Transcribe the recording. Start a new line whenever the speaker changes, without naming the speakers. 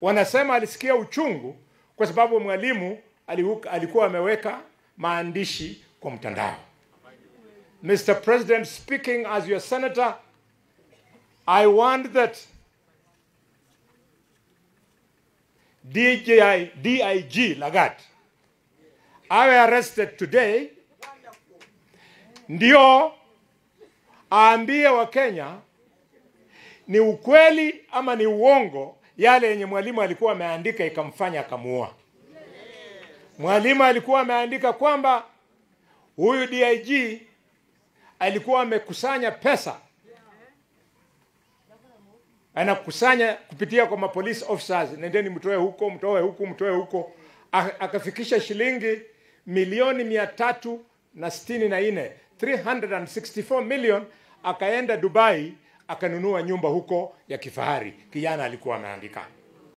Wanasema alisikia uchungu kwa sababu mwalimu alikuwa ameweka maandishi kwa mtandao. Mr. President, speaking as your senator, I want that DIG Lagat awe arrested today, ndio aambie Wakenya ni ukweli ama ni uongo yale yenye mwalimu alikuwa ameandika ikamfanya akamuua. Mwalimu alikuwa ameandika kwamba huyu DIG alikuwa amekusanya pesa, anakusanya kupitia kwa mapolice officers, nendeni mtoe huko, mtoe huku, mtoe huko, akafikisha shilingi milioni 364, 364 million, akaenda Dubai akanunua nyumba huko ya kifahari. Kijana alikuwa ameandika.